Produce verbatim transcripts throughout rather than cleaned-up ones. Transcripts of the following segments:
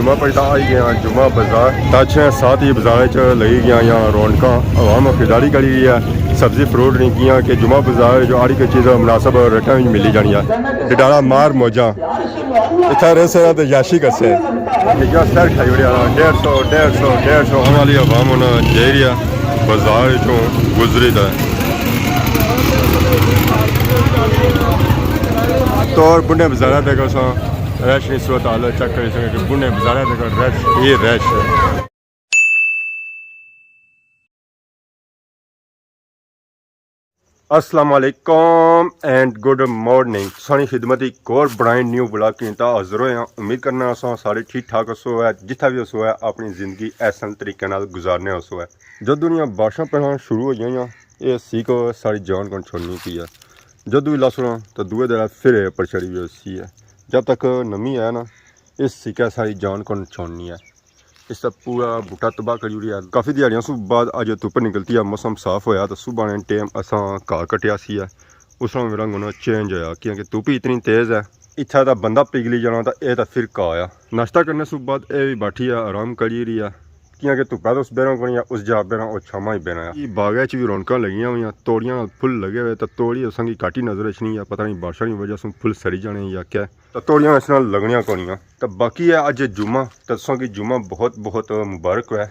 جمعہ پڑی تاں آئی گئے ہاں جمعہ بازار۔ تاں چھ سات ہی بازار وچ لگی گئیاں یا رونقاں، عوام خریداری کری گئی ہے۔ سبزی فروٹ نہیں کیاں کہ جمعہ بازار جو آڑی کوئی چیز مناسب ریٹاں وچ ملی جانی ہے۔ ڈڈارا مار موجاں۔ اتھا رہسے تے یاشی کرسے۔ یہ جو سر کھائی اڑیا نا، ڈیڑھ سو، ڈیڑھ سو، ڈیڑھ سو، ہم والی عوام ہونا جائی رہی ہے۔ بازار وچوں گزری دا ہے۔ تو اور بنڈے بازار تے کو سا رش نہیں، صورت حال چیک کری سکے کہ بنڈے بازار تے کو رش ہی رش ہے۔ السلام علیکم اینڈ گڈ مارننگ۔ سانی خدمت ایک اور برانڈ نیو ولاگ کی تا حاضر ہوئے ہیں۔ امید کرنا اساں سارے ٹھیک ٹھاک ہسو ہے، جتھا بھی ہسو ہے اپنی زندگی احسن طریقے نال گزارنے ہسو ہے۔ جدوں نیاں بارشاں پہنا شروع ہوئی ہیں، یہ سی کو ساری جان کون چھوڑنی پی ہے۔ جدوں بھی لاسنا تو دوئے دے پھر اے پر چڑھی ہوئی سی ہے۔ جب تک نمی ہے نا، اس سی کا ساری جان کون چھوڑنی ہے۔ اس نا پورا بوٹا تباہ کری اوڑیا۔ کافی دیہاڑیاں سوں بعد اج دھپ نکلتی ہے، موسم صاف ہویا، تو صبح نے ٹائم اساں گھا کٹیا سی ہے، اس طرح میرا ہونا چینج ہویا، کیونکہ دھپ ہی اتنی تیز ہے۔ اتھا تاں بندہ پگھلی جانا، تاں اے تاں پھر گھا آیا۔ ناشتہ کرنے سوں بعد اے وی بیٹھی ہے، آرام کری رہی ہے، کیونکہ دھپا تاں اس بیرا کونی ہے، اس جا بیرا او چھاما ہی بیرا ہے۔ باغ وچ وی رونقاں لگیاں ہوئیاں، توڑیاں نال پھل لگے ہوئے، تاں توڑی اساں کی گھٹ ہی نظر اچھنی ہے، پتہ نہیں بارشاں نی وجہ سوں پھل سڑی جانے یا کیا۔ تاں توڑیاں اس نال لگنیاں کونیاں۔ تاں باقی ہے اج جمعہ، تاں تساں کی جمعہ بہت بہت مبارک ہوئے۔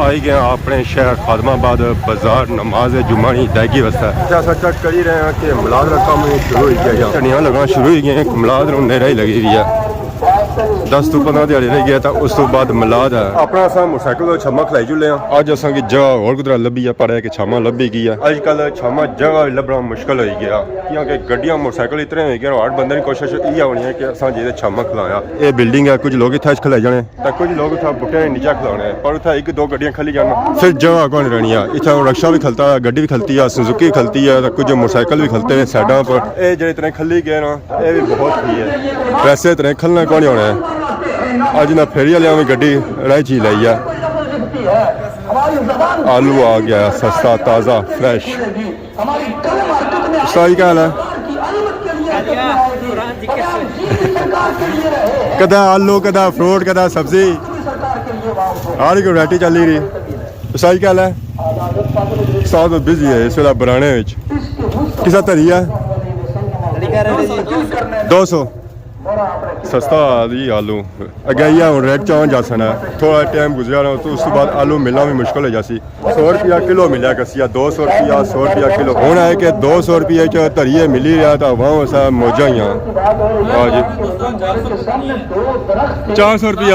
آئی گئے اپنے شہر خادم آباد بازار نماز جمعہ نی ادائیگی واسطے۔ تے اساں چیک کری رہے ہیں کہ ملاد نا کم شروع ہوئی گیا یا جھنڈیاں لگنا شروع ہوئی گئے ہیں، ملاد نوں نیرہ ہی لگی ہوئی ہے۔ دس تو پندرہ دیہاڑے رہ گئے تاں اس تو بعد ملاد ہے۔ اپنا اساں موٹرسائیکل تے چھاما کھلائی جلے ہیں۔ اج اساں کی جگہ ہور کدرا لبھی ہے، پر ہے کہ چھاما لبھی گئی ہے۔ اج کل چھاما جگہ وی لبھنا مشکل ہوئی گیا، کیونکہ گڈیاں موٹرسائیکل اتنے ہوئی گئے، ہر بندے نی کوشش یہ ہونی ہے کہ اساں جی چھاما کھلایا۔ اے بلڈنگ ہے، کچھ لوگ اتھا اچ کھلائی جانے۔ تاں کچھ لوگ اتھا بوٹے نے نیچے کھلانے، پر اتھا ایک دو گڈیاں کھلی جانا۔ پھر جگہ کون رہنی ہے؟ اتھا رکشہ بھی کھلتا ہے، گڈی بھی کھلتی ہے، سوزوکی کھلتی ہے، تاں کچھ موٹرسائیکل بھی کھلتے ہیں سائیڈاں پر۔ اے جڑے اتنے کھلی گئے نا، اے بھی بہت ہی ہے۔ ویسے اتنے کھلنا کون ہونا ہے؟ اج نہ فیری والے بھی گڈی رائی چی لائی ہے۔ آلو آ گیا سستا، تازہ، فریش۔ استاد جی، کیا حال ہے؟ کدے آلو، کدے فروٹ، کدے سبزی، ہر ایک ورائٹی چلی رہی۔ استاد جی، کیا حال ہے؟ استاد تو بزی ہے اس ویلے بنانے وچ۔ کسا دھری ہے؟ دو سو۔ سستا آ جی آلو۔ اگے یہ ہن ریٹ چاہن جاسن ہے، تھوڑا ٹائم گزریا نا، تو اس تو بعد آلو ملنا بھی مشکل ہو جاسی۔ سو روپیہ کلو ملیا کسیا، دو سو روپیہ، سو روپیہ کلو۔ ہن ہے کہ دو سو روپیے چ دھریے ملی رہیا تاں عوام اسا موجاں ہی آں۔ واہ جی۔ چار سو روپیہ۔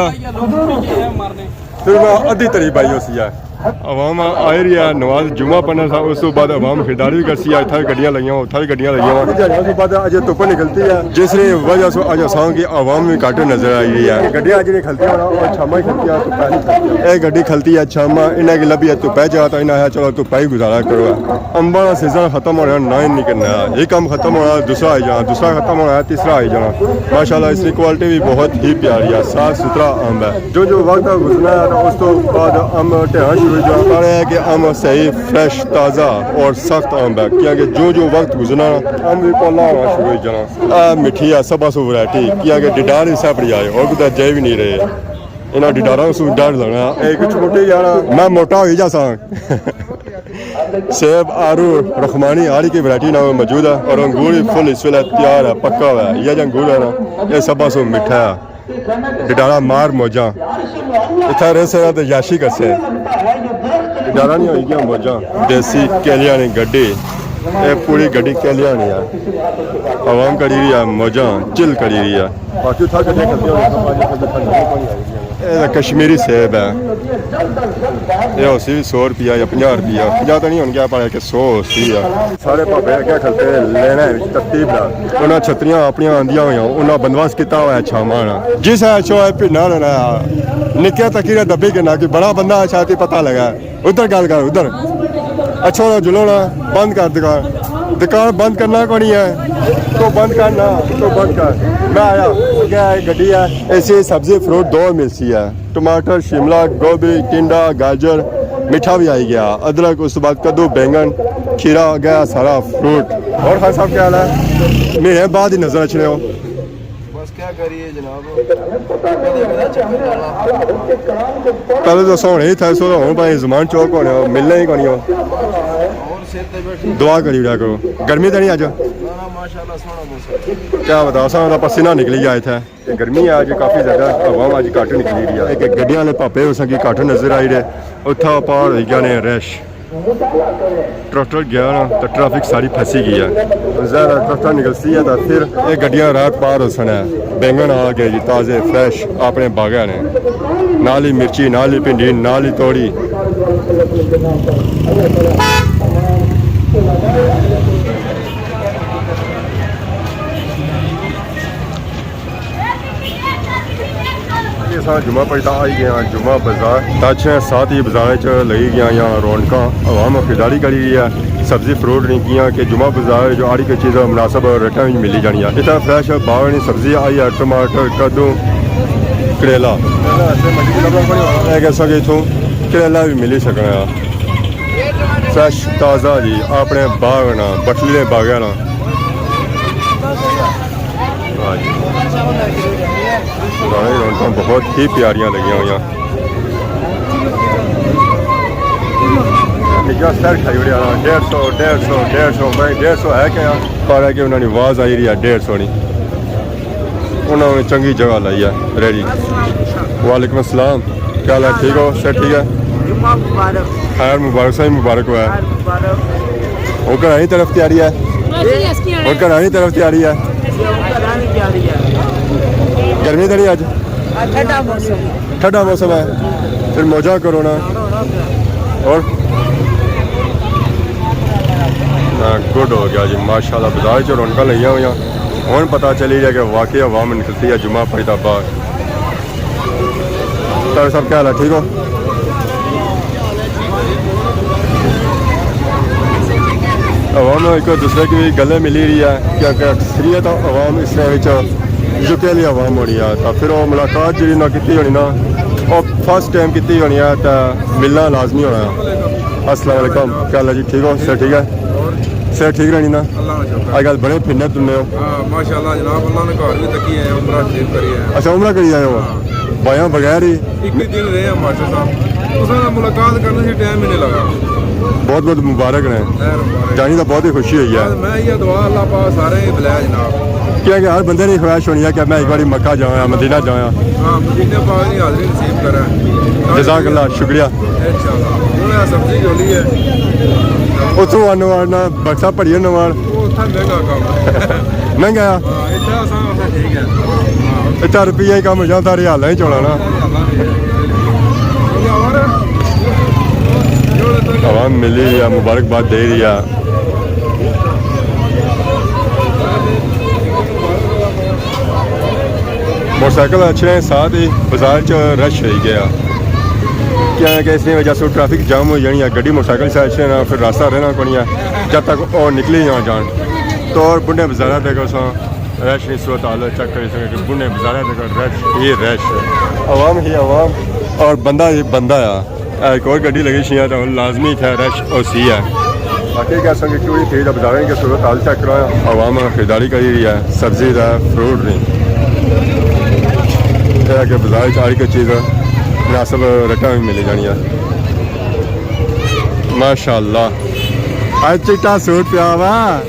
پھر وہ ادھی تری بائی ہو سی ہے۔ عوام آئی رہی ہے، نماز جمعہ پڑھنا سا، اس تو بعد عوام خریداری بھی کرسی ہے، اتھا بھی گڈیاں لگیاں، اتھا بھی گڈیاں لگیاں۔ اس بعد اج دھپ نکلتی ہے، جس نے وجہ سے اج اساں کی عوام بھی گھٹ نظر آئی رہی ہے۔ گڈیاں اج نہیں کھلتیاں، اور شاماں ہی کھلتیاں، دھپا نہیں کھلتیاں۔ اے گڈی کھلتی ہے شاماں، انہاں کی لبھی ہے دھپے جا، تو انہاں آخیا چلو دھپا ہی گزارا کرو۔ امباں نا سیزن ختم ہونا، نہ ہی نہیں کرنا۔ ایک امب ختم ہونا، دوسرا آئی جانا، دوسرا ختم ہونا، تیسرا آئی جانا۔ ماشاءاللہ اس کی کوالٹی بھی بہت ہی پیاری ہے، صاف ستھرا امب ہے۔ جو جو وقت گزرنا ہے تو اس تو بعد امب ڈھینا شروع ہو جانا۔ پر یہ کہ امب صحیح فریش، تازہ اور سخت امب ہے، کیونکہ جو جو وقت گزرنا امب بھی پولا ہونا شروع ہو جانا۔ اے مٹھی ہے سب سو ورائٹی، کیونکہ ڈڈار ہی سپڑی آئے اور کدھر جائی بھی نہیں رہے۔ انہاں ڈڈاراں سوں ڈر لگنا۔ اے کچھ موٹے یارا، میں موٹا ہوئی جاساں۔ سیب، آڑو، رخمانی، ہر ایک ورائٹی نال موجود ہے، اور انگور بھی فل اس ویلے تیار ہے، پکا ہوا ہے۔ یہ جو انگور ہے نا، یہ سب سو مٹھا ہے۔ ڈڈارا مار موجاں۔ اتھا رہسے تے یاشی کرسے۔ ڈڈارا نہیں ہوئی گیا موجاں۔ دیسی کیلیاں نی گڈی۔ اے پوری گڈی کیلیاں نی ہے۔ عوام کری رہی ہے موجاں، چل کری رہی ہے۔ باقی اتھا گڈیاں کھلتیاں ہوئیاں، سب آج اتھا گڈیاں پانی آئی گیاں۔ اے تاں کشمیری سیب ہے۔ اے ہوسی بھی سو روپیہ یا پنجاہ روپیہ، پنجاہ تاں نہیں ہونگے، پر کہ سو ہوسی ہے۔ سارے بھابے اگے کھلتے لینا ہے ترتیب نال۔ انہاں چھتریاں اپنیاں آندیاں ہویاں، انہاں بندوبست کیتا ہوا ہے چھاواں نا۔ جس ہے اچھو ہے بھیڑ نال ہونا ہے۔ نکے تکی رہے دبی کے نہ کہ بڑا بندہ ہے، شاید پتہ لگا۔ ادھر گل کر، ادھر۔ اچھو نا جلو نا، بند کر دکان۔ دکان بند کرنا کونی ہے۔ تو بند کر نا، تو بند کر۔ میں آیا، کیا ہے، گڈی ہے۔ ایسی سبزی فروٹ دو ملسی ہے۔ ٹماٹر، شملہ، گوبھی، ٹنڈا، گاجر، میٹھا بھی آئی گیا۔ ادرک، اس بعد کدو، بینگن، کھیرا، گیا سارا فروٹ۔ اور خان صاحب کیا حال ہے؟ مہینے بعد ہی نظر اچھنے ہو۔ بس کیا کریے جناب۔ پہلے تو اساں ہونے ہی تھے، سو ہن بھائی زمان چوک ہونے، ملنے ہی کونی ہو۔ دعا کری رہا کرو۔ گرمی تے نہیں اج؟ کیا بتا، اساں دا پسینہ نکلی گیا اتھے۔ گرمی ہے اج کافی زیادہ، ہوا اج گھٹ نکلی رہی ہے۔ ایک گڈیاں والے پاپے اساں کی گھٹ نظر آئی رہے، اتھا پار ہوئی گیا نے رش۔ ٹریکٹر گیا نا تو ٹریفک ساری پھنسی گئی ہے۔ ظاہر ہے ٹریکٹر نکلسی ہے تو پھر یہ گڈیاں رات پار ہو سن ہے۔ بینگن آ گئے جی، تازے فریش اپنے باغے نے، نال ہی مرچی، نال ہی بھنڈی، نال ہی توڑی۔ اساں جمعہ پڑھتا آئی گئے ہاں جمعہ بازار۔ تا چھ سات ہی بازار وچ لگی گیا یا رونقاں، عوام خریداری کری گئی ہے۔ سبزی فروٹ نہیں کیاں کہ جمعہ بازار جو آڑی کوئی چیز مناسب ریٹاں وچ ملی جانی ہے۔ اتنا فریش باغ نی سبزی آئی ہے، ٹماٹر، کدو، کریلا۔ اے کہ اساں کی اتھوں کریلا بھی ملی سکنا ہے۔ فریش تازہ جی، اپنے باغ نا، بٹلی دے باغ نا۔ واہ جی۔ گانے رونقاں بہت ہی پیاریاں لگیاں ہوئیاں۔ نکا سر کھائی اڑیا نا، ڈیڑھ سو، ڈیڑھ سو، ڈیڑھ سو، بھائی ڈیڑھ سو ہے کیا؟ پر ہے کہ انہاں نی آواز آئی رہی ہے ڈیڑھ سو نی۔ انہاں نے چنگی جگہ لائی ہے ریڑی۔ وعلیکم السلام، کیا حال ہے؟ ٹھیک ہو؟ سر ٹھیک ہے؟ جمعہ مبارک۔ خیر مبارک، سائیں مبارک ہوا ہے۔ خیر مبارک۔ ہن گھراں نی طرف تیاری ہے؟ ہن گھراں نی طرف تیاری ہے؟ گرمی تے نہیں اج؟ ٹھنڈا موسم۔ ٹھنڈا موسم ہے، پھر موجاں کرو نا۔ اور؟ ہاں، گڈ ہو گیا جی، ماشاءاللہ، بازار چ رونقاں لگیاں ہوئیاں۔ ہن پتہ چلی گیا کہ واقعی عوام نکلتی ہے جمعہ پڑھتا باہر۔ ڈاکٹر صاحب، کیا حال ہے؟ ٹھیک ہو؟ عوام ایک دوسرے کی گلے ملی رہی ہے، کیونکہ اکثریت عوام اس طرح وچ یو کے والی عوام ہونی ہے، تو پھر وہ ملاقات جڑی نہ کیتی ہونی نا، وہ فرسٹ ٹائم کیتی ہونی ہے، تو ملنا لازمی ہونا ہے۔ السلام علیکم، کیا حال ہے جی؟ ٹھیک ہو؟ صحت ٹھیک ہے؟ صحت ٹھیک رہنی نا؟ اللہ کا شکر ہے۔ اج کل بڑے پھرنے ترنے ہو۔ ہاں، ماشاءاللہ جناب، اللہ نے گھر بھی تکی ہے، عمرہ شریف کری ہے۔ اچھا، عمرہ کری آئے ہو؟ ہاں۔ بایاں بغیر ہی؟ ایک ہی دن رہے ہیں ماسٹر صاحب، اس نے ملاقات کرنے سے ٹائم ہی نہیں لگا۔ بہت بہت مبارک نے۔ خیر مبارک۔ جانی تو بہت ہی خوشی ہوئی ہے۔ بس میں یہ دعا اللہ پاک سارے ہی بلائے جناب۔ کیا کہ ہر بندے نے خواہش ہونی ہے کہ میں ایک بار مکہ جاواں، مدینہ جاواں۔ ہاں، مدینہ پاک نے حاضری نصیب کرے۔ جزاک اللہ، شکریہ۔ انشاءاللہ۔ ہن اے سبزی جولی ہے۔ اتھوں آنو آنا بکسا بھریے نواں۔ وہ اتھا مہنگا کم ہے۔ مہنگا آ؟ ہاں، اتھا اساں، اساں ٹھیک ہے۔ ہاں۔ اتھا روپیہ ہی کم ہو جانا، اتھا ریالاں ہی چوڑا نا۔ عوام ملی رہی ہے، مبارکباد دے رہی ہے۔ موٹر سائیکل اچھنے ساتھ ہی بازار چ رش ہوئی گیا، کیونکہ اس نی وجہ سے ٹریفک جام ہوئی جانی ہے۔ گڈی موٹر سائیکل سے اچھنے نا، پھر راستہ رہنا کونی ہے جب تک وہ نکلی نہ جان۔ تو اور بڈھے بازار تے کو ساں رش نی صورت حال چیک کری سکے کہ بڈھے بازار تے کو رش ہی رش ہے، عوام ہی عوام اور بندہ ہی بندہ ہے۔ اے ایک اور گڈی لگی سی ہے تو لازمی اتھے رش ہوسی ہے۔ باقی کہہ سکیں کہ چوڑی پھر بازاریں کی صورت حال چیک کرو، عوام خریداری کری رہی ہے سبزی دا، فروٹ دی۔ اے کہ بازار چ ہر ایک چیز مناسب ریٹاں وچ ملی جانی ہے۔ ماشاءاللہ۔ اج چٹا سوٹ پیا وا۔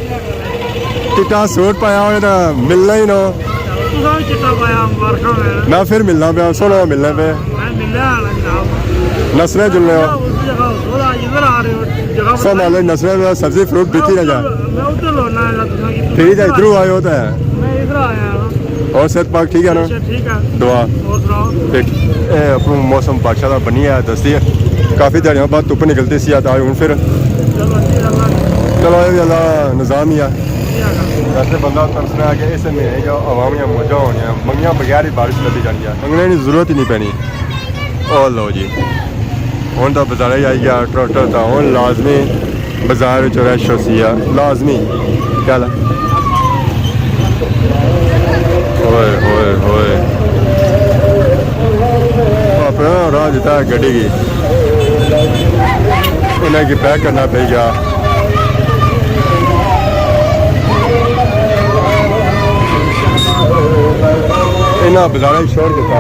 چٹا سوٹ پایا ہوئے تے ملنا ہی نو۔ تساں وی چٹا پایا، مبارکاں ہوئے۔ میں پھر ملنا پیا، سوہنا ملنا پیا۔ میں ملنا آنا جناب۔ نسنے جلنے ہو۔ اس جگہ ہو، تھوڑا ادھر آ رہے ہو، جگہ سب نالے نسنے پیا، سبزی فروٹ بیچی نہ جا۔ میں ادھر ہونا ہے، تساں کی پھر ادھر ادھروں آئے ہو تے۔ میں ادھر آیا ہاں۔ اور صحت پاک ٹھیک ہے نا؟ اچھا، ٹھیک ہے۔ دعا۔ اور سناؤ؟ ٹھیک۔ اے اپنا موسم بادشاہ دا بنی ہے، دستی ہے۔ کافی دیہاڑیاں بعد دھپ نکلتی سی، آج ہن پھر۔ چلو، اچھی گل ہے۔ چلو، اے وی اللہ نظام ہی ہے۔ ویسے بندہ ترسنا ہے کہ اس مہینے جو عوامیاں موجاں ہونیاں، منگیاں بغیر ہی بارش لبھی جانی ہے۔ منگنے نی ضرورت ہی نہیں پینی۔ او لو جی، ہن تاں بازارے آئی گیا ٹریکٹر، تاں ہن لازمی بازار وچ رش ہوسی ہے، لازمی۔ کیا لا؟ ہوئے، ہوئے، ہوئے۔ اپنا راہ دیتا ہے گڈی کی۔ انہیں کی پیک کرنا پئی گیا۔ نہ، بازار ہی چھوڑ دیتا۔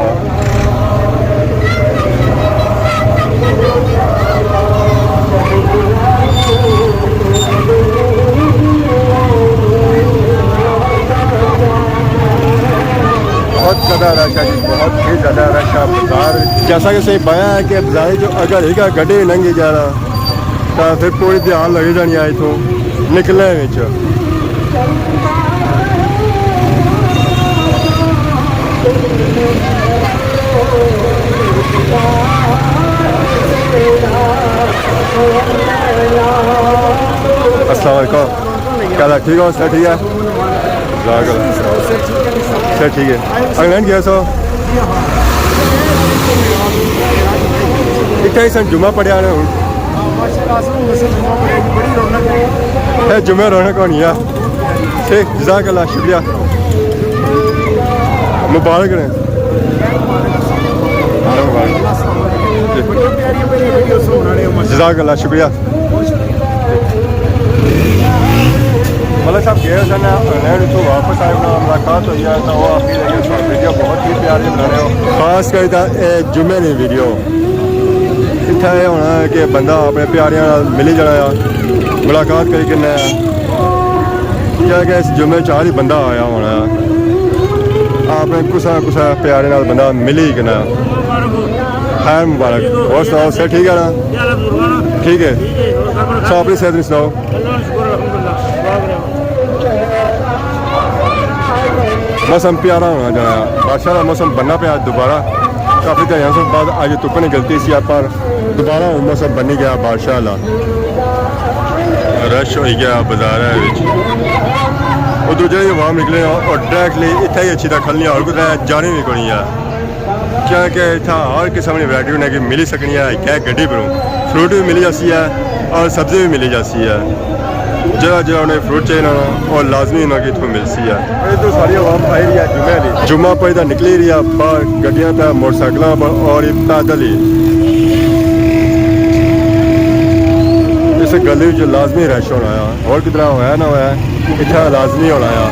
بہت زیادہ رش ہے جی، بہت ہی زیادہ رش ہے بازار۔ جیسا کہ صحیح پایا ہے کہ بازار جو اگر ایک گڈی لنگھی جانا، تاں پھر پوری دیہاڑ لگی جانی ہے اتھوں نکلنے وچ۔ السلام علیکم۔ کیا حال ہے؟ ٹھیک ہو؟ سر ٹھیک ہے؟ جزاک اللہ۔ سر ٹھیک ہے۔ انگلینڈ گئے سو؟ اتنے ہی سن، جمعہ پڑھیا نے ہن۔ اے جمعہ رونق ہونی ہے۔ ٹھیک، جزاک اللہ، شکریہ۔ مبارک رہے۔ جزاک اللہ، شکریہ۔ ملک صاحب گئے سن انگلینڈ، اتھوں واپس آئے، انہاں نال ملاقات ہوئی ہے، تاں وہ آخری لگے سن ویڈیو بہت ہی پیاری بنا رہے ہو، خاص کر تاں اے جمعے نی ویڈیو۔ اتھا اے ہونا ہے کہ بندہ اپنے پیاریاں نال ملی جانا ہے، ملاقات کری کرنا ہے، کیونکہ اس جمعے چ ہر ہی بندہ آیا ہونا ہے، اپنے کسا کسا پیارے نال بندہ ملی کرنا ہے۔ خیر مبارک۔ اور سناؤ، سر ٹھیک ہے نا؟ ٹھیک ہے۔ سو اپنی صحت نی سناؤ۔ موسم پیارا ہونا جانا، بارشاں دا موسم بننا پیا دوبارہ۔ کافی دھیاں سے بعد اج دھپ نکلتی سی، پر دوبارہ ہن موسم بنی گیا بارشاں والا۔ رش ہوئی گیا بازار وچ۔ ادھر جیڑی عوام نکلے اور ڈائریکٹلی اتھے ہی اچھی طرح کھلنی، اور کتھے جانی بھی کونی ہے۔ کیونکہ اتھا ہر قسم نی ورائٹی انہیں کی ملی سکنی ہے، ایک گڈی پروں فروٹ بھی ملی جاسی ہے اور سبزی بھی ملی جاسی ہے۔ جڑا جڑا انہیں فروٹ چاہیے نا، وہ لازمی انہیں کی اتھوں ملسی ہے۔ یہ تو ساری عوام آئی رہی ہے جمعے دی، جمعہ پڑھی تاں نکلی رہی ہے باہر گڈیاں تے، موٹر سائیکلاں پر اور پیدل ہی۔ اس گلی وچ لازمی رش ہونا ہے، اور کتنا ہویا نہ ہویا۔ اتھا لازمی ہونا آ۔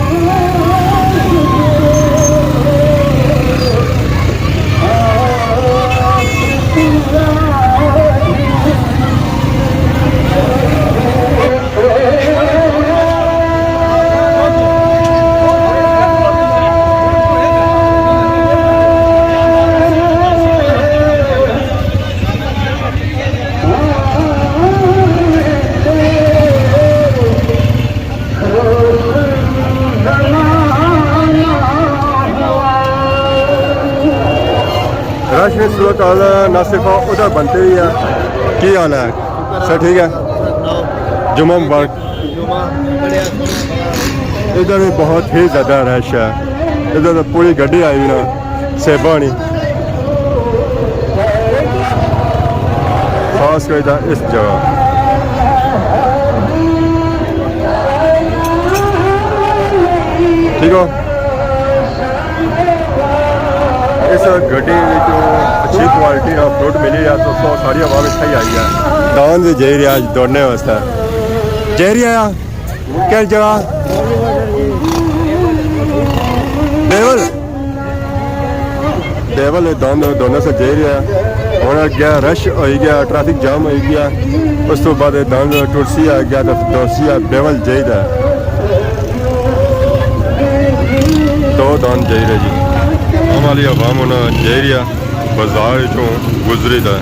رش نے صورت حال نہ صرف ادھر بنتے ہوئی ہے۔ کی حال ہے؟ سر ٹھیک ہے؟ جمعہ مبارک۔ ادھر بھی بہت ہی زیادہ رش ہے۔ ادھر تو پوری گڈی آئی ہوئی نا، سیباں نی۔ خاص کر ادھر اس جگہ۔ ٹھیک ہو؟ اس گڈی وچ اچھی کوالٹی نا فروٹ ملی رہیا، تو سو ساری عوام اتھے ہی آئی ہے۔ دان وی جائی رہیا اج دوڑنے واسطے۔ جائی رہیا؟ کہڑی جگہ؟ بیول۔ بیول دان دوڑنے سے جائی رہیا۔ ہن اگے رش ہوئی گیا، ٹریفک جام ہوئی گیا۔ اس تو بعد دان ٹرسی آ گیا تو دوڑسی آ بیول جائی دا۔ دو دان جائی رہے جی۔ ہماری عوام ہن جائی رہیا، بازار وچوں گزری دا۔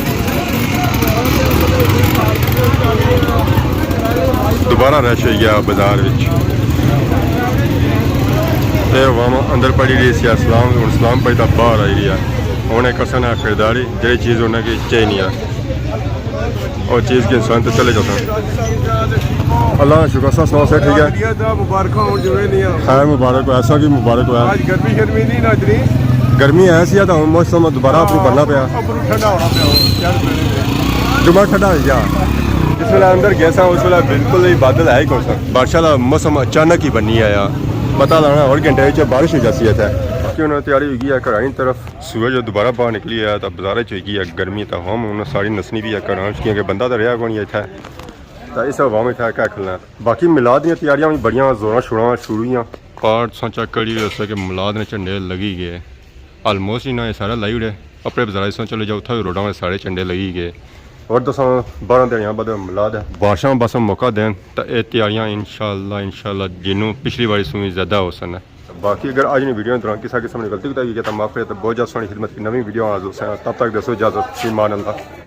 دوبارہ رش ہوئی گیا بازار وچ۔ اے عوام اندر پڑھی رہی سی سلام، ہن سلام پڑھی تاں باہر آئی رہی ہے۔ ہن ایک اساں نے خریداری، جہڑی چیز انہاں کی چاہیے نہیں ہے۔ اور چیز کے انسان تو چلے جاتا۔ اللہ کا شکر، سب سناؤ، سب ٹھیک ہے؟ خیریت ہے، مبارکاں ہون جمعے دیاں۔ خیر مبارک ہو، ایسا بھی مبارک ہوا۔ آج گرمی شرمی نہیں نا اتنی۔ گرمی ہے سی، تو موسم دوبارہ اپنی بننا پیا۔ اپنی ٹھنڈا ہونا پیا، چل پیا۔ جمعہ ٹھنڈا ہو گیا۔ جس ویلے اندر گیا سا، اس ویلے بالکل ہی بادل ہے ہی کون سا۔ بارشاں دا موسم اچانک ہی بنی آیا۔ پتہ لگنا ہور گھنٹے وچ بارش ہو جاسی ہے اتھے۔ باقی ہن تیاری ہوئی گئی ہے گھراں نی طرف۔ سورج دوبارہ باہر نکلی آیا، تاں بازار وچ ہوئی گئی ہے گرمی، تاں ہم ہن ساری نسنی بھی ہے گھراں وچ، کیونکہ بندہ تاں رہیا کونی اتھے۔ تاں اس عوام اتھے کیا کھلنا ہے۔ باقی میلاد دیاں تیاریاں وی بڑیاں زوراں شوراں شروع ہوئیاں۔ پارٹ سانچا کڑی وی اسے کہ میلاد نے جھنڈے لگی گئے۔ آلموسٹ انہاں نے سارا لائی اوڑے۔ اپنے بازار سوں چلے جاؤ، اتھا وی روڈاں میں سارے جھنڈے لگی گئے۔ اور دساں، بارہ تیاریاں بعد ملاد ہے، بارشاں بس موقع دین تاں اے تیاریاں انشاءاللہ، انشاءاللہ جنوں پچھلی واری سوں وی زیادہ ہو سن۔ باقی اگر اج نی ویڈیو دوران کسا قسم نی غلطی کوتاہی ہوئی ہے تاں معاف کرے، تاں بہت جلد سوہنی خدمت کی نویں ویڈیو حاضر ہوساں۔ تب تک دسو اجازت، فی امان اللہ۔